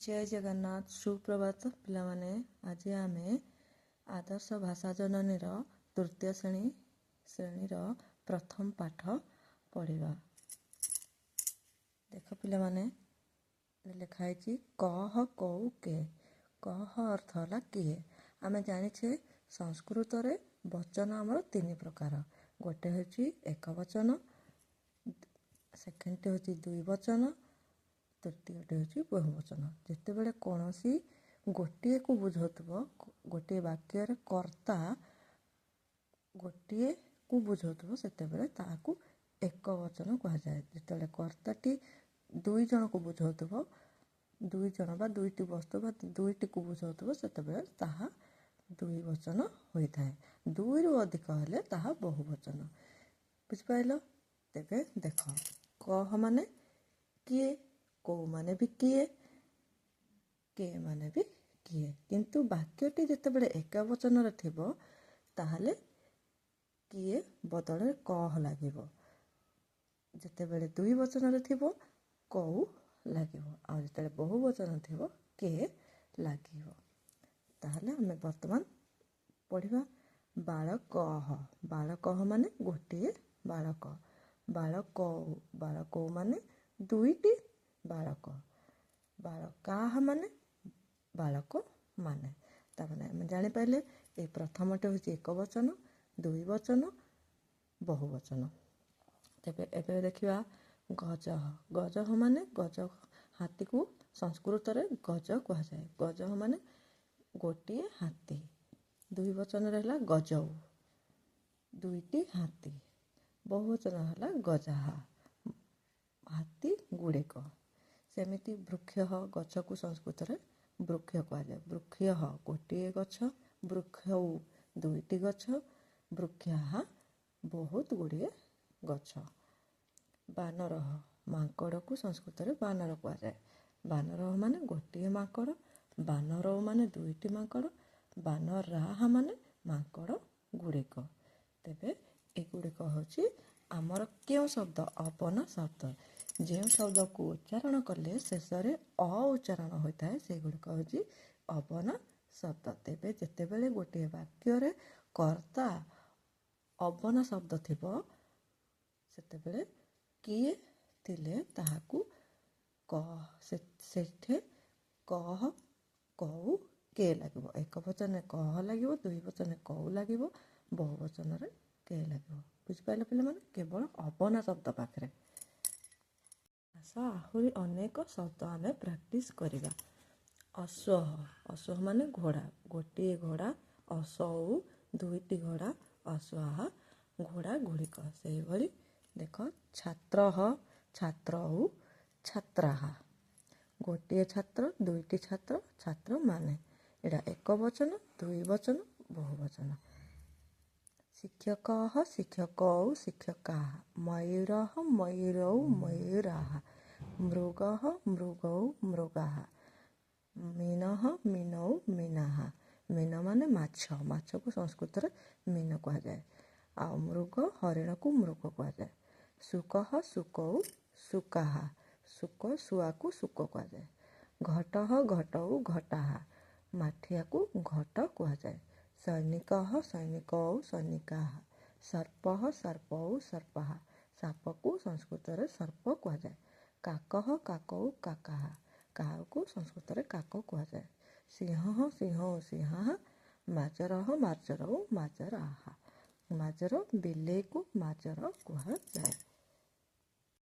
ଜୟ ଜଗନ୍ନାଥ, ସୁପ୍ରଭାତ ପିଲାମାନେ। ଆଜି ଆମେ ଆଦର୍ଶ ଭାଷା ଜନନୀର ତୃତୀୟ ଶ୍ରେଣୀର ପ୍ରଥମ ପାଠ ପଢ଼ିବା। ଦେଖ ପିଲାମାନେ, ଲେଖା ହେଇଛି କହ, କଉ, କେ। କହ ଅର୍ଥ ହେଲା କିଏ। ଆମେ ଜାଣିଛେ, ସଂସ୍କୃତରେ ବଚନ ଆମର ତିନି ପ୍ରକାର। ଗୋଟେ ହେଉଛି ଏକ ବଚନ, ସେକେଣ୍ଡଟି ହେଉଛି ଦୁଇ ବଚନ, ତୃତୀୟଟି ହେଉଛି ବହୁବଚନ। ଯେତେବେଳେ କୌଣସି ଗୋଟିଏକୁ ବୁଝାଉଥିବ, ଗୋଟିଏ ବାକ୍ୟରେ କର୍ତ୍ତା ଗୋଟିଏକୁ ବୁଝାଉଥିବ, ସେତେବେଳେ ତାହାକୁ ଏକ ବଚନ କୁହାଯାଏ। ଯେତେବେଳେ କର୍ତ୍ତାଟି ଦୁଇ ଜଣକୁ ବୁଝାଉଥିବ, ଦୁଇ ଜଣ ବା ଦୁଇଟି ବସ୍ତୁ ବା ଦୁଇଟିକୁ ବୁଝାଉଥିବ, ସେତେବେଳେ ତାହା ଦୁଇ ବଚନ ହୋଇଥାଏ। ଦୁଇରୁ ଅଧିକ ହେଲେ ତାହା ବହୁ ବଚନ। ବୁଝିପାରିଲ? ତେବେ ଦେଖ, କହ ମାନେ କିଏ, କୋଉ ମାନେ ବି କିଏ, କେ ମାନେ ବି କିଏ। କିନ୍ତୁ ବାକ୍ୟଟି ଯେତେବେଳେ ଏକା ବଚନରେ ଥିବ, ତାହେଲେ କିଏ ବଦଳରେ କହ ଲାଗିବ। ଯେତେବେଳେ ଦୁଇ ବଚନରେ ଥିବ, କଉ ଲାଗିବ। ଆଉ ଯେତେବେଳେ ବହୁ ବଚନ ଥିବ, କେ ଲାଗିବ। ତାହେଲେ ଆମେ ବର୍ତ୍ତମାନ ପଢ଼ିବା ବାଳକଃ। ବାଳକଃ ମାନେ ଗୋଟିଏ ବାଳକ। ବାଳକଉ, ବାଳକଉ ମାନେ ଦୁଇଟି ବାଳକ। ବାଳକାଃ ମାନେ ବାଳକ ମାନେ। ତାମାନେ ଆମେ ଜାଣିପାରିଲେ, ଏ ପ୍ରଥମଟି ହେଉଛି ଏକ ବଚନ, ଦୁଇ ବଚନ, ବହୁ ବଚନ। ତେବେ ଏବେ ଦେଖିବା ଗଜଃ। ଗଜଃ ମାନେ ଗଜ, ହାତୀକୁ ସଂସ୍କୃତରେ ଗଜ କୁହାଯାଏ। ଗଜଃ ମାନେ ଗୋଟିଏ ହାତୀ। ଦୁଇ ବଚନରେ ହେଲା ଗଜଉ, ଦୁଇଟି ହାତୀ। ବହୁବଚନ ହେଲା ଗଜାହା, ହାତୀ ଗୁଡ଼ିକ। ସେମିତି ବୃକ୍ଷ, ଗଛକୁ ସଂସ୍କୃତରେ ବୃକ୍ଷ କୁହାଯାଏ। ବୃକ୍ଷ ଗୋଟିଏ ଗଛ, ବୃକ୍ଷଉ ଦୁଇଟି ଗଛ, ବୃକ୍ଷାଃ ବହୁତ ଗୁଡ଼ିଏ ଗଛ। ବାନରଃ, ମାଙ୍କଡ଼କୁ ସଂସ୍କୃତରେ ବାନର କୁହାଯାଏ। ବାନରଃ ମାନେ ଗୋଟିଏ ମାଙ୍କଡ଼, ବାନରଉ ମାନେ ଦୁଇଟି ମାଙ୍କଡ଼, ବାନରାଃ ମାନେ ମାଙ୍କଡ଼ ଗୁଡ଼ିକ। ତେବେ ଏଗୁଡ଼ିକ ହେଉଛି ଆମର କେଉଁ ଶବ୍ଦ? ଅବନା ଶବ୍ଦ। ଯେଉଁ ଶବ୍ଦକୁ ଉଚ୍ଚାରଣ କଲେ ଶେଷରେ ଅ ଉଚ୍ଚାରଣ ହୋଇଥାଏ, ସେଗୁଡ଼ିକ ହେଉଛି ଅବନା ଶବ୍ଦ। ତେବେ ଯେତେବେଳେ ଗୋଟିଏ ବାକ୍ୟରେ କର୍ତ୍ତା ଅବନା ଶବ୍ଦ ଥିବ, ସେତେବେଳେ କିଏ ଥିଲେ ତାହାକୁ କହ, ସେଠି କହ, କଉ, କେ ଲାଗିବ। ଏକ ବଚନରେ କହ ଲାଗିବ, ଦୁଇ ବଚନରେ କଉ ଲାଗିବ, ବହୁ ବଚନରେ କେ ଲାଗିବ। ବୁଝିପାରିଲ ପିଲାମାନେ? କେବଳ ଅବନା ଶବ୍ଦ ପାଖରେ। ଆସ, ଆହୁରି ଅନେକ ଶବ୍ଦ ଆମେ ପ୍ରାକ୍ଟିସ୍ କରିବା। ଅଶ୍ୱଃ, ଅଶ୍ୱଃ ମାନେ ଘୋଡ଼ା। ଗୋଟିଏ ଘୋଡ଼ା ଅଶ୍ୱଉ, ଦୁଇଟି ଘୋଡ଼ା ଅଶ୍ୱଃ, ଘୋଡ଼ା ଗୁଡ଼ିକ। ସେଇଭଳି ଦେଖ, ଛାତ୍ରଃ, ଛାତ୍ରଉ, ଛାତ୍ରାଃ। ଗୋଟିଏ ଛାତ୍ର, ଦୁଇଟି ଛାତ୍ର, ଛାତ୍ରମାନେ। ଏଇଟା ଏକ ବଚନ, ଦୁଇ ବଚନ, ବହୁ ବଚନ। ଶିକ୍ଷକଃ, ଶିକ୍ଷକଉ, ଶିକ୍ଷକାଃ। ମୟୂରଃ, ମୟୂରଉ, ମୟୂରାଃ। ମୃଗଃ, ମୃଗଉ, ମୃଗାଃ। ମୀନଃ, ମୀନଉ, ମୀନାଃ। ମୀନ ମାନେ ମାଛ, ମାଛକୁ ସଂସ୍କୃତରେ ମୀନ କୁହାଯାଏ। ଆଉ ମୃଗ, ହରିଣକୁ ମୃଗ କୁହାଯାଏ। ଶୁକଃ, ଶୁକଉ, ଶୁକାଃ। ଶୁକ, ଶୁଆକୁ ଶୁକ କୁହାଯାଏ। ଘଟଃ, ଘଟଉ, ଘଟାଃ। ମାଠିଆକୁ ଘଟ କୁହାଯାଏ। ସୈନିକଃ, ସୈନିକଉ, ସୈନିକାଃ। ସର୍ପଃ, ସର୍ପଉ, ସର୍ପାଃ। ସାପକୁ ସଂସ୍କୃତରେ ସର୍ପ କୁହାଯାଏ। କାକଃ, କାକଉ, କାକାଃ। କାଉକୁ ସଂସ୍କୃତରେ କାକ କୁହାଯାଏ। ସିଂହଃ, ସିଂହଉ, ସିଂହାଃ। ମାର୍ଜରଃ, ମାର୍ଜରଉ, ମାର୍ଜରାଃ। ମାର୍ଜର, ବିଲେଇକୁ ମାର୍ଜର କୁହାଯାଏ।